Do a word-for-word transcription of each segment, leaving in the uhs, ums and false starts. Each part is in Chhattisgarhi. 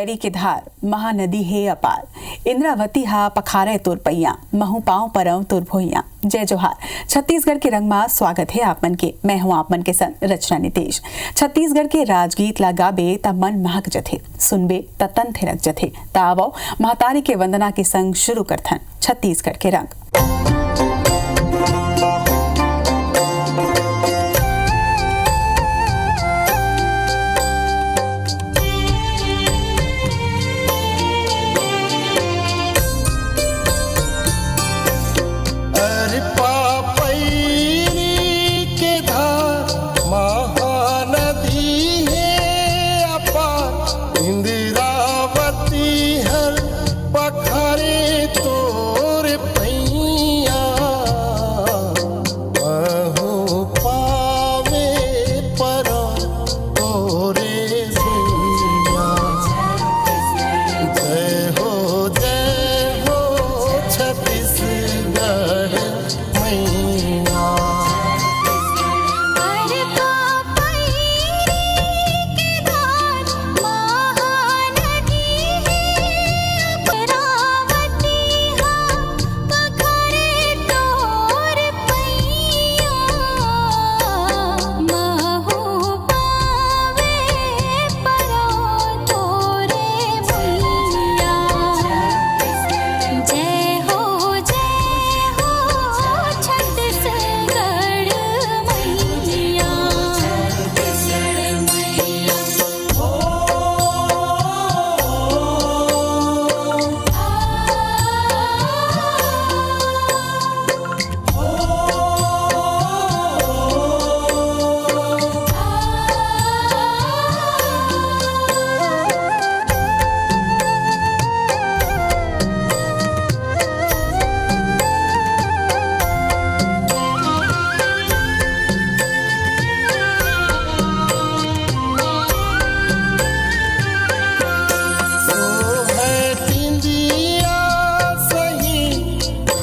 करी के धार महानदी हे अपार, इंद्रावती हा पखारे तोर पैया, महू पाँव परव तोर भुइयां। जय जोहार। छत्तीसगढ़ के रंग मा स्वागत हे आप मन के। मैं हूँ आप मन के संग रचना नितेश। छत्तीसगढ़ के राजगीत ला गाबे त मन महक जथे, सुनबे त तन थिरक जथे। त आवव, महतारी के वंदना के संग शुरू करथन छत्तीसगढ़ के रंग। अरे पापैरी के धार महानदी हे अपार, इंदिरावती हर पखारे तोर पैया, महू पावे परव तोरे भुइयां। जय हो, जय हो छत्तीसगढ़ मैया।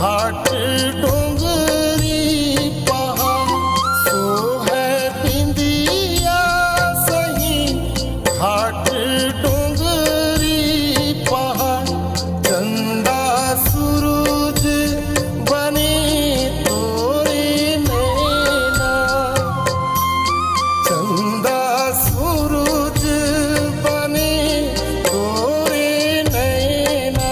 घाट डोंगरी पहाड़, सोहै बिंदिया सही। घाट डोंगरी पहाड़, चंदा सुरुज बने तोरे नैना। चंदा सुरुज बने तोरे नैना।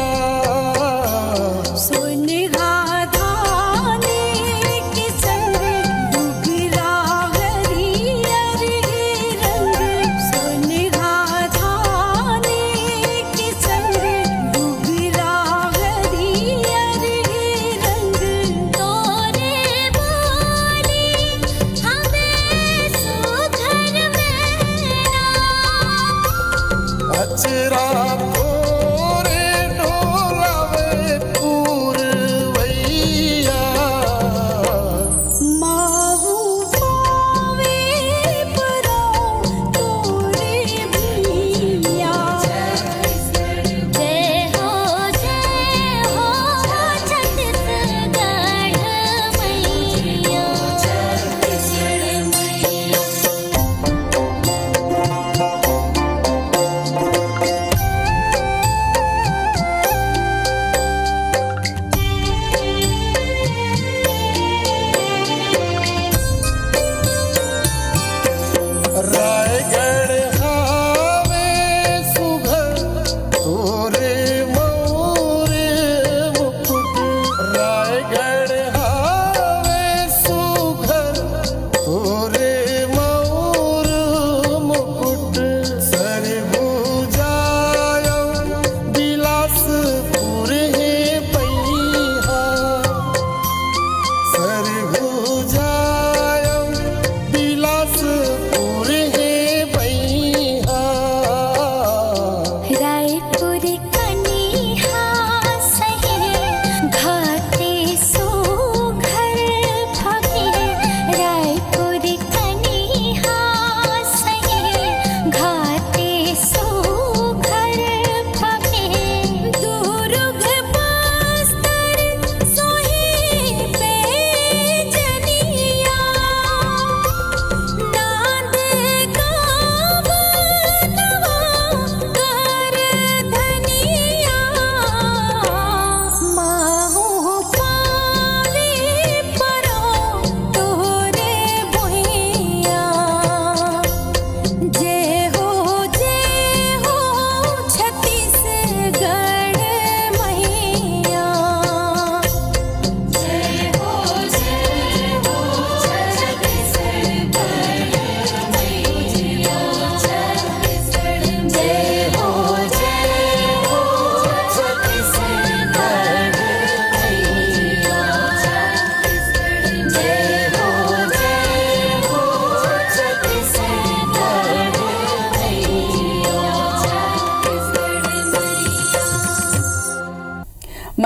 अचरा तोरे डोलावे पुरवैया।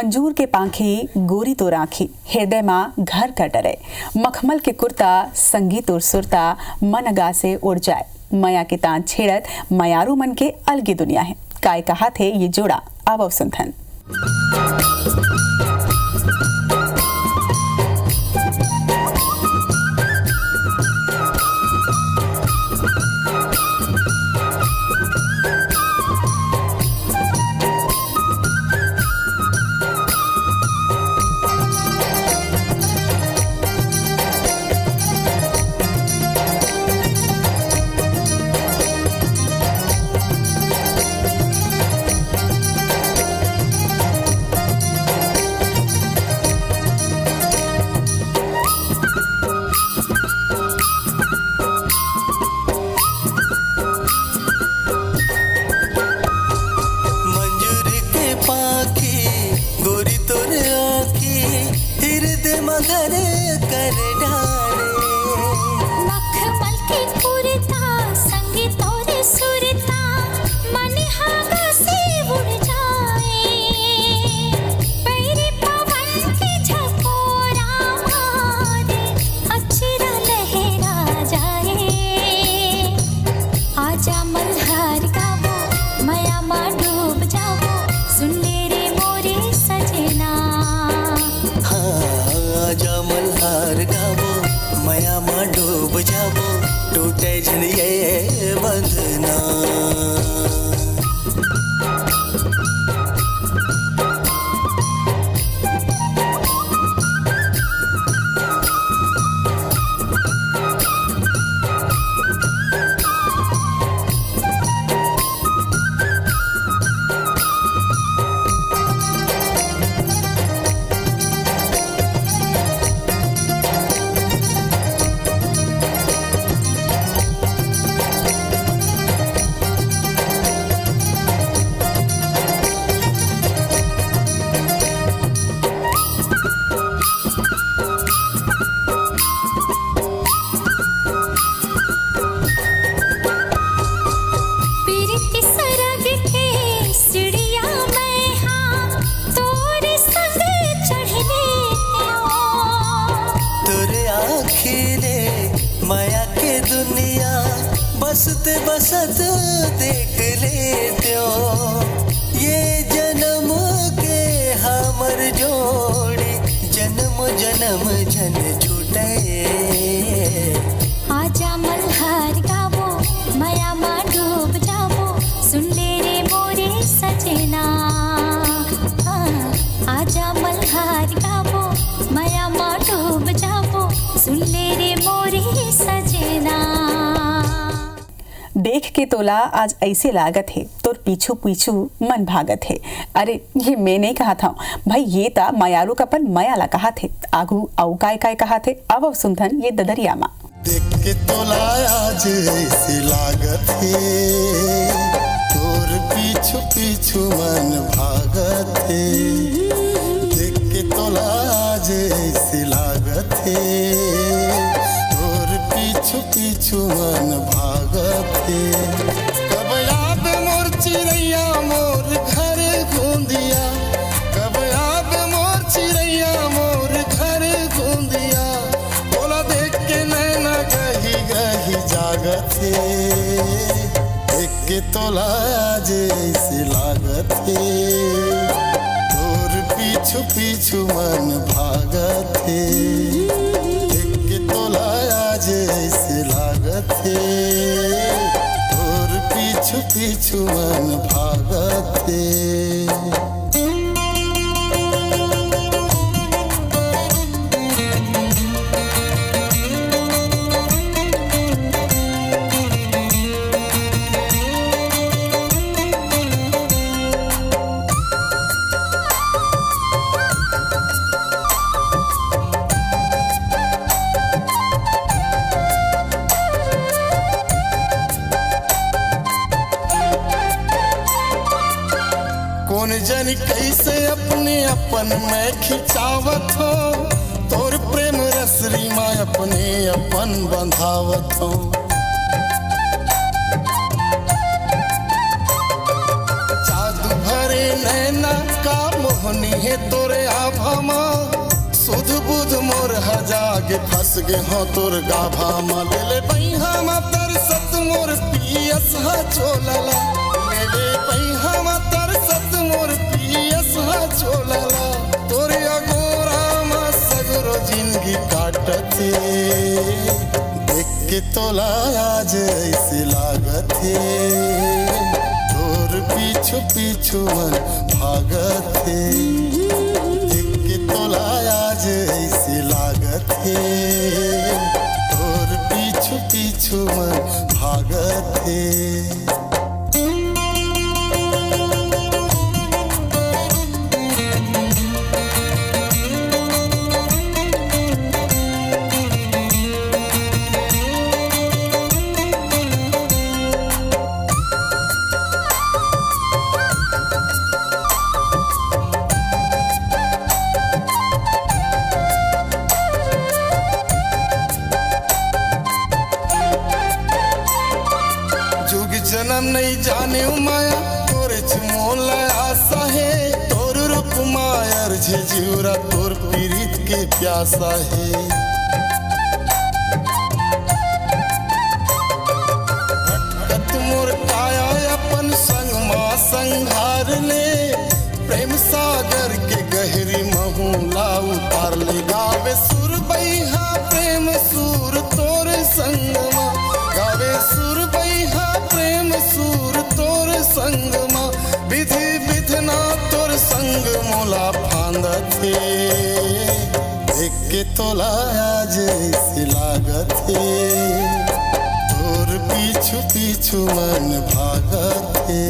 अंजूर के पांखी, गोरी तोर आंखी, हृदय मा घर कर डरे। मखमल के कुर्ता, संगी तोर सुरता, मन अगा से उड़ जाए। मया के तान छेड़त मयारू मन के अलगे दुनिया हे। काय कहाथे ये जोड़ा, आवव सुनथन। मंजूर के पाखी, गोरी तोर आँखी, हृदय मगर कर डाले। मखमल के कुर्ता, संगी तोर सुरता, मन हागा से उड़ जाए। पैरी पवन के झकोरा मारे, अचरा लहरा जाए। आजा मल्हार गावो, मया मा डूब जावो, सुन ले रे मोरे सजना। हाँ, आजा मल्हार गावो, मया मा डूब जावो, टूटे झन ये बंधना। पीरित सरग के सीढ़िया में हाँ, तोरे संग चढ़ने ओ। तोरे आँखी ले मया के दुनिया बसत बसत देख लेत्यो। ये जन्म के हमर जोड़ी जन्म जन्म झन छूटे। आजा मल्हार गावो, मया मा डूब जावो, सुन ले रे मोरे सजना। हाँ, आजा मल्हार गावो, मया मा डूब जावो, सुन ले रे मोरे सजना। देख के तोला आज ऐसे लागत हे, तोर पीछू पीछू मन भागत हे। अरे, ये मैं नहीं कहा था भाई, ये ता मयारू का अपन मया ला कहा थे। आगू अउ काय काय कहा थे, अब अब सुनथन ये ददरिया मा। देख के तोला आज ऐसे लागत हे, तोर पीछू पीछू मन भागत हे। देख के तोला आज ऐसे लागत हे, तोर पीछू पीछू मन भागत हे। कब आबे मोर चिरैया मोर घर गोंदिया, कब आबे मोर चिरैया मोर घर गोंदिया। तोला देख के नैना गही गही जागत हे, देख के तोला आज ऐसे लागत हे, तोर पीछू पीछू मन भागत हे। देख के तोला आज ऐसे लागत हे, तोर पीछू पीछू मन भागत हे। कोन जनी कइसे अपने अपन मैं खिंचावत हो, तोर प्रेम रसरी मा अपने अपन बंधावत हो। जादू भरे नैना का मोह होनी हे तोरे आभा मा, सुध बुध मोर ह जागे, फंस गे हो तोर गाभा मा। देले बइहा मा तरसत मोर पियस हा चोला ला, देले बइहा मा तरसत मोर पियस हा चोला ला। तोरे अगोरा मा सगरो जिंदगी काटत हे। देख के तोला आज ऐसे लागत हे, तोर पीछू पीछू मन भागत हे। देख के तोला आज ऐसे लागत हे, तोर पीछू पीछू मन भागत हे। जुग जनम नहीं जाने माया, तोरे च मोला आशा हे। तोर रूप मायर झे जिउरा, तोर पीरित के प्यासा हे। भटकत मोर काया अपन संग मा संघार ले, प्रेम सागर के गहरी महू ला उतार ले। गावे सुर बइहा प्रेम सुर तोर संग मा, गावे सुर बइहा प्रेम सुर तोर संग मा। विधि विधना तोर संग मोला फांदत हे। देख के तोला आज ऐसे लागत हे, तोर पीछू पीछू मन भागत हे।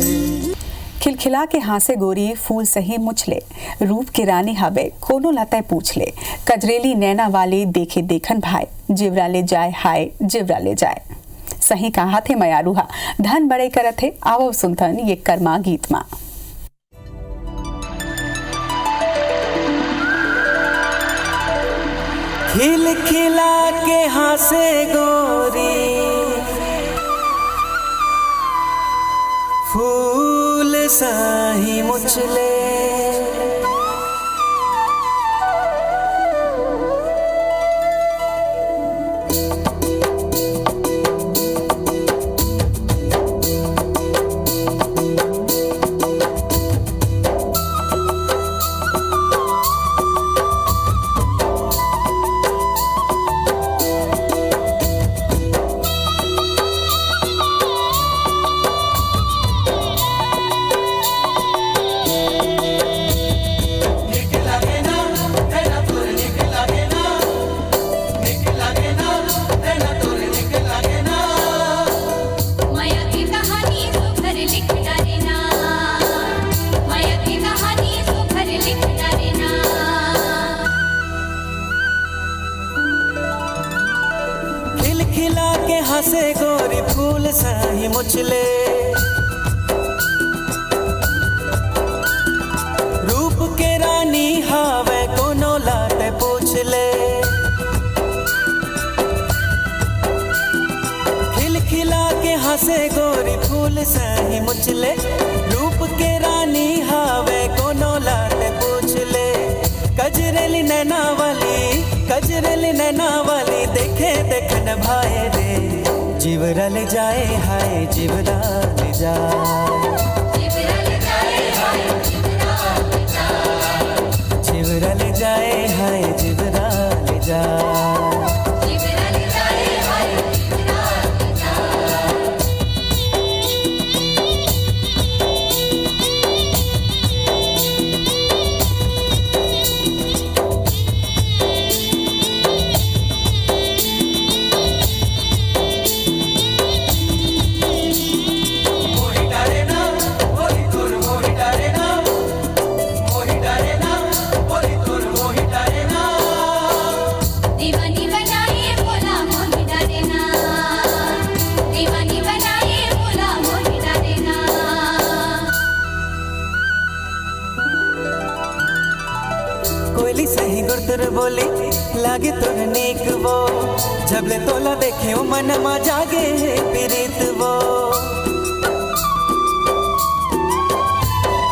खिलखिला के हाँसे गोरी, फूल सही मुछ ले। रूप के रानी हावे, कोनो ला तै पूछ ले। कजरेली नैना वाली, देखे देखन भाए। जिवरा ले जाए हाय, जिवरा ले जाए। सही कहाथे मयारू हा, धन बड़ई करत हे। आवव सुनथन ये कर्मा गीत मा। खिलखिला के हाँसे गोरी, फूल साही मुछ ले। खिलखिला के हंसे गोरी फूल सही मुछ ले। रूप के रानी हावे कोनो ला तै पूछ ले। खिलखिला के हंसे गोरी फूल सही मुछ ले। रूप के रानी हावे कोनो ला तै पूछ ले। कजरेली नैना वाली, कजरेली नैना वाली, देखे देखन भाए रे। जिवरा ले जाए हाय, जिवरा ले जाए। जिवरा ले जाए हाय, जिवरा ले जाए। कोयली सही गुरतुर बोली, लागे तोर नीक वो। जब ले तोला देखे ओ मन मा जागे हे पीरित वो।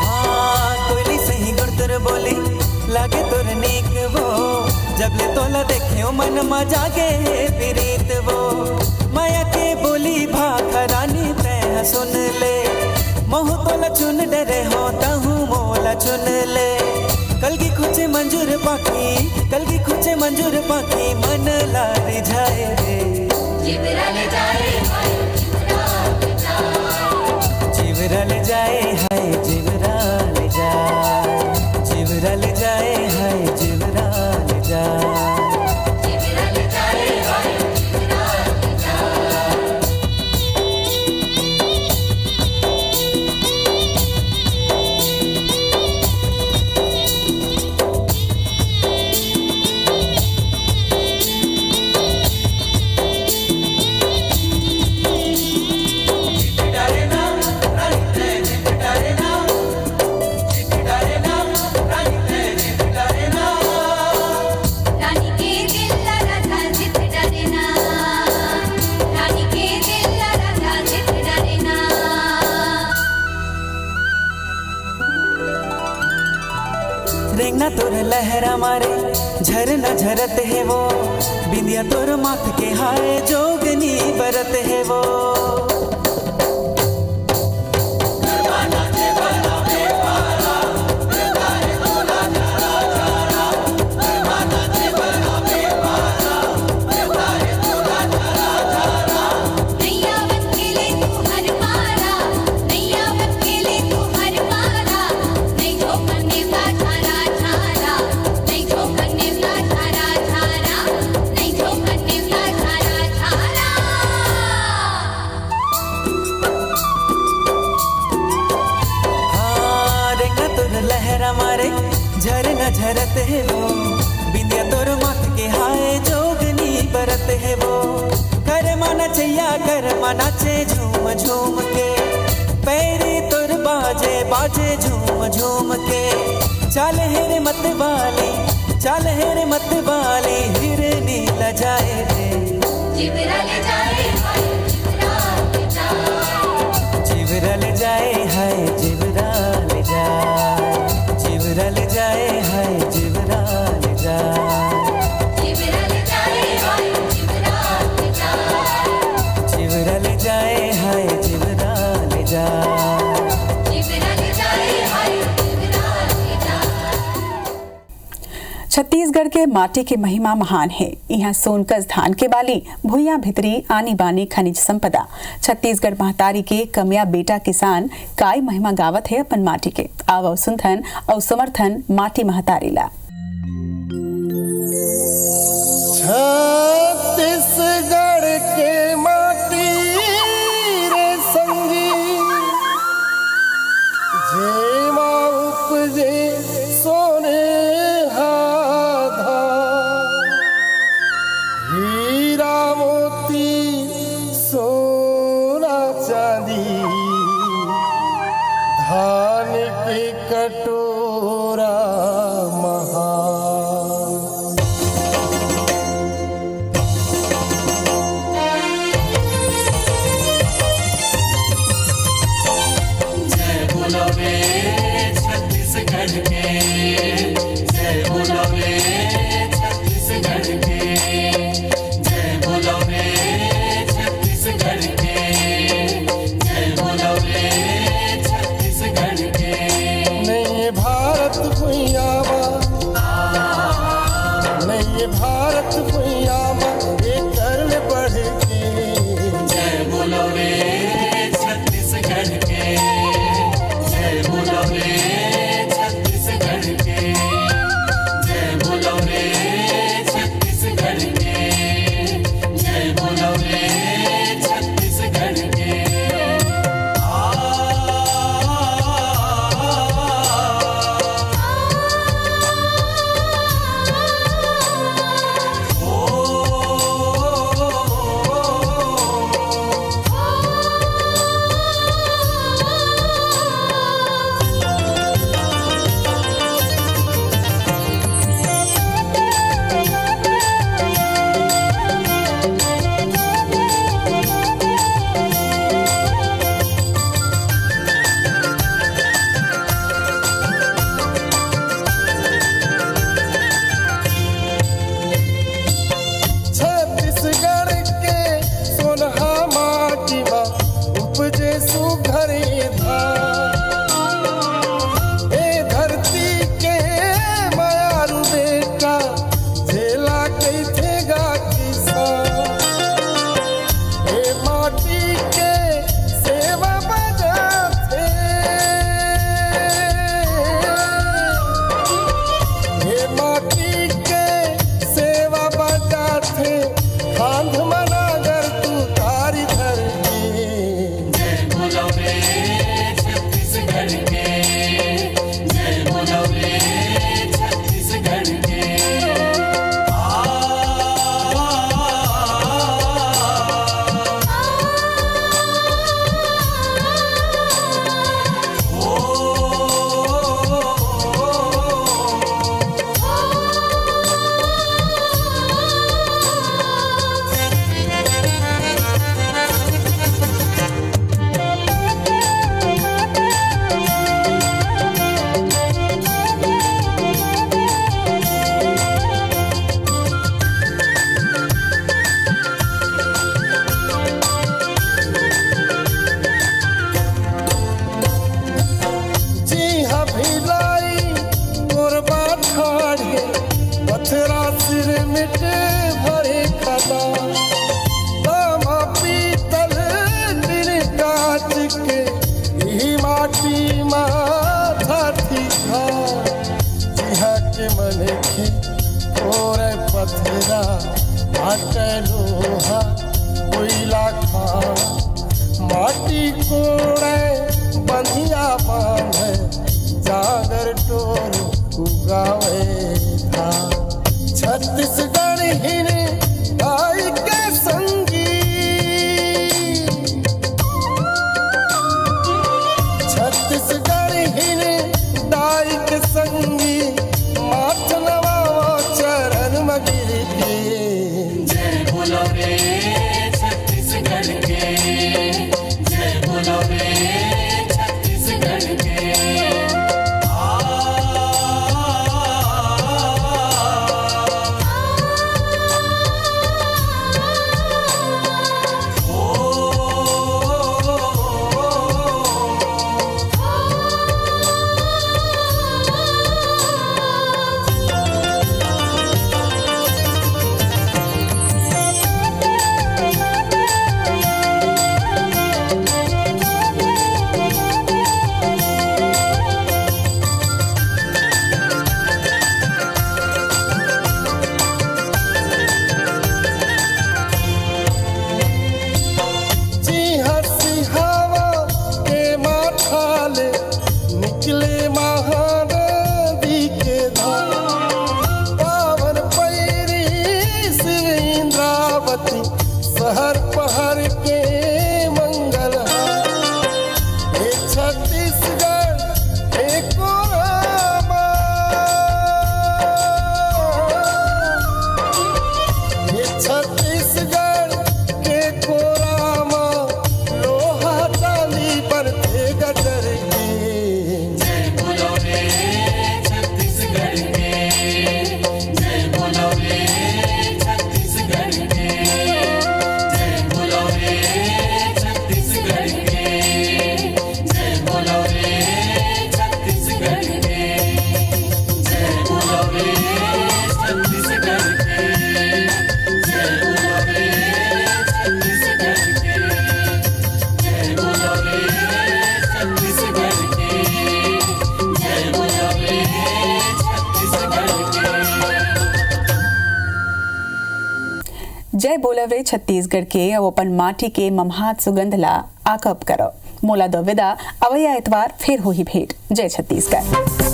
हाँ, कोयली सही गुरतुर बोली, जब ले तोला देखे मन मा जागे हे प्रीत वो, माया के बोली भाखा रानी तैं सुन ले। महूँ तोला चुन डरे हो तहूँ मोला चुन ले। कलगी खुचे मंजूर पाखी, कलगी खुचे मंजूर पाखी, मन ला रिझाए रे। जिवरा ले जाए हाय, जिवरा ले जाए। जिवरा ले जाए हाय, जिवरा ले जाए। जिवरा ले जाए हाय, जिवरा ले जाए। रेंगना तोर लहरा मारे, झरना झरत हे वो। बिंदिया तोर माथ के हाय, जोगनी बरत हे वो। हाँ, रेंगना तोर लहरा मारे, झरना झरत हे वो। बिंदिया तोर माथ के हाय, जोगनी बरत हे वो। कर माना चैया, कर माना चे झूम झूम के। पैरी तोर बाजे, बाजे झूम झूम के। चाल हे रे मत वाली, चाल हे रे मत वाली, हिरनी लजाए रे। जिवरा ले जाए हाय, जिवरा ले जाए। जिवरा ले जाए हाय, जिवरा ले जाए। जिवरा ले जाए हाय, जिवरा ले जाए। जिवरा ले जाए हाय, जिवरा ले जाए। जिवरा ले जाए हाय, जिवरा ले जाए। जिवरा ले जाए हाय, जिवरा ले जाए। छत्तीसगढ़ के माटी के महिमा महान हे। इहाँ सोनकस धान के बाली, भुइयां भितरी आनी बानी खनिज संपदा। छत्तीसगढ़ महतारी के कमिया बेटा किसान काय महिमा गावत हे अपन माटी के। आवव सुनथन अउ समर्थन माटी महतारी ला। छत्तीसगढ़ के माटी रे संगी, जेमा उपजे सोने हा धान। हीरा मोती सोना चांदी, धान के कटोरा महान। जय बोलो रे छत्तीसगढ़ के, जय बोलो रे छत्तीसगढ़ के, जय बोलो रे छत्तीसगढ़ के, जय बोलो रे छत्तीसगढ़ के। नहीं भारत भुइयां बा, नहीं भारत भुइयां बा, एकर ले बढ़ के। जय बोलो रे छत्तीसगढ़ के, जय बोलो रे छत्तीसगढ़ के, जय बोलो रे छत्तीसगढ़ के, जय बोलो रे छत्तीसगढ़ के। मिट भरे खदा, तामा पीतल बिन कांच के, इही माटी मा धरती हा। जिहाँ के मनखे कोड़े पथरा, आटे लोहा कोइला खान, माटी कोड़े बंधिया बांधे, जांगर टोर उगावे था। छत्तीसगढ़ हिन दाई के संगी, छत्तीसगढ़ हिन दाई के संगी, माथ नवावा चरण म गिर के। जय बोलो रे छत्तीसगढ़ के, जय बोलो रे छत्तीसगढ़ के। जिहाँ सिहावा के माथा ले निकले महानदी के धार, पावन पैरी शिव इंद्रावती, शहर पहाड़ के मंगल हार। हे छत्तीसगढ़, हे कोरामा, हे छत्तीसगढ़ के कोरामा, लोहा चांदी बनथे गजर के। जय बोलो रे छत्तीसगढ़ के, जय बोलो रे छत्तीसगढ़ के, जय बोलो रे छत्तीसगढ़ के, जय बोलो रे छत्तीसगढ़ के, जय बोलो रे छत्तीसगढ़ के, जय बोलो रे छत्तीसगढ़ के, जय बोलो रे छत्तीसगढ़ के, जय बोलो रे छत्तीसगढ़ के। जय बोलव रे छत्तीसगढ़ के अउ अपन माटी के ममहात सुगंध ला आकब करव। मोला दो विदा, अवइया एतवार फेर होही भेंट। जय छत्तीसगढ़।